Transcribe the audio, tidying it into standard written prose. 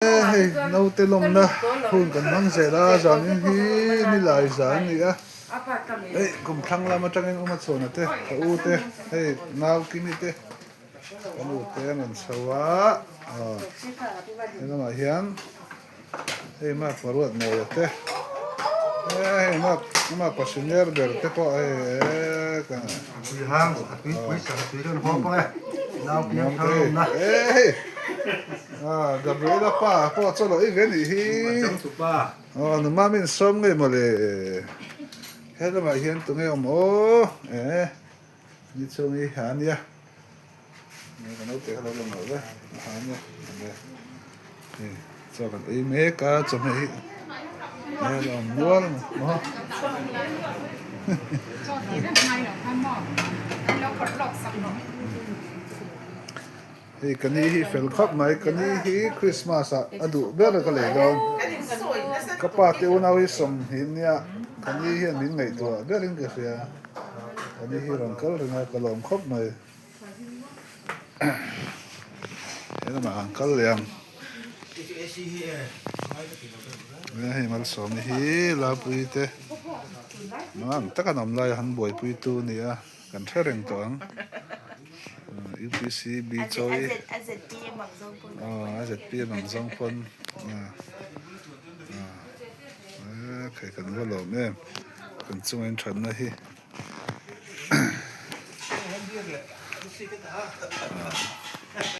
Hei naute lawmna hun kan hmang zel a, zanin hi nilai zan a ni a, hei kum thlang lam atangin Uma Chhuana te, ka u te, hei nau Kimi te, ka nu te an rawn chho a, aw he lamah hian hei Mark Paruatmawia te, hei Mark Mark Pasiner ber te pawh hei eee ka hei. Gabriela pa pawh chaw loh i ve nih hi. Aw numa min sawm ngei maw le. He lamah hian tunge awm aw e ni chhung hi ha ania. Ka naute kha lo lang loh ve ha ania. Hei chaw kan ei mek a chawhmeh hi he la awm nual maw. Hei ka ni hi fel khawp mai, ka ni hi Christmas ah a duh ber ka lei dawn. Ka pa te unau hi 20 nia, ka ni hian min ngaihtuah berin ka hria. Ka ni hi rawn kal reng a, ka lawm khawp mai. He lamah han kal leh ang. Hei Malsawmi hi Lapui te mang tak an awm lai a han buaipuitu a ni a, kan hre reng tawh ang. UPC B chawi a ZPM ang zawng pawn khai kan va lawm em kan chunga in thatna hi